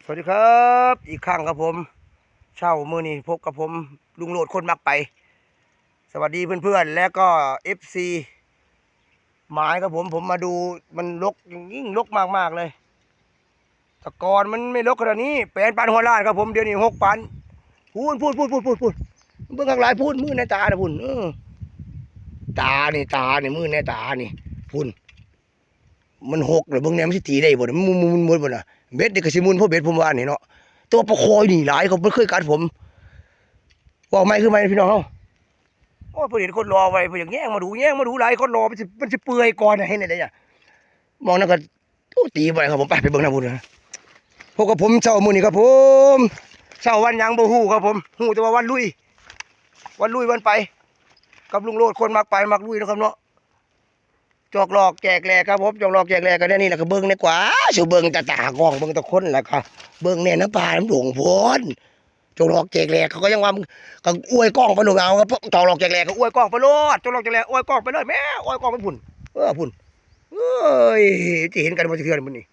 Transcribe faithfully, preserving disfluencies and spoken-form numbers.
สวัสดีครับอีกครั้งครับผม เช้ามื้อนี้พบกับผมลุงโลดคนมักไป สวัสดีเพื่อนๆ และก็เอฟซีหมายครับผม ผมมาดูมันรกยิ่งรกมากๆเลย แต่ก่อนมันไม่รกขนาดนี้ แปดปันหัวล้านครับผม เดี๋ยวนี้หกปัน พูนพูนพูนพูนพูนพูนเบิ่งข้างหลายพูนมือในตานะพูนเออ ตานี่ตานี่มือในตานี่พูน มันหกเลยเบิ่งเนี่ยมันสิตีได้บ่เนี่ยมันมุนมุนมุนบ่น่ะเบ็ดนี่ก็สิมุนเพราะเบ็ดผมว่านี่เนาะแต่ว่าปลาคอยนี่หลายเขาบ่เคยกัดผมเว้าใหม่คือใหม่พี่น้องเฮาโอ้ยเพิ่นเห็นคนรอไว้เพิ่นอยากแย่งมาดูแย่งมาดูหลายคนรอมันสิมันสิเปื่อยก่อนน่ะเห็นได้อะมองนั่นก็โอ้ตีบ่ได้ครับผมไปไปเบิ่งนำพุ้นนะพบกับผมเช้ามื้อนี้ครับผมเช้าวันหยังบ่ฮู้ครับผมฮู้แต่ว่าวันลุยวันลุยวันไป กับลุงโลดคนมักไปมักลุยนะครับเนาะ จอกหลอกแจกแหลกครับผมจอกหลอกแจกแหลกกันแน่นี่แหละก็เบิ่งในกว่าสู่เบิ่งแต่ตากล้องเบิ่งแต่คนแหละครับเบิ่งแน่น้ำปลาน้ำหลวงพ้นจอกหลอกแจกแหลกเขาก็ยังว่ามึงก็อวยกล้องไปโลดเอาครับจอกหลอกแจกแหลกก็อวยกล้องไปโลดจอกหลอกแจกแหลกอวยกล้องไปเลยแม่อวยกล้องไปพุ่นเออพุ่นเอ้ยจะเห็นกันบ่จะเทื่อนมันนี่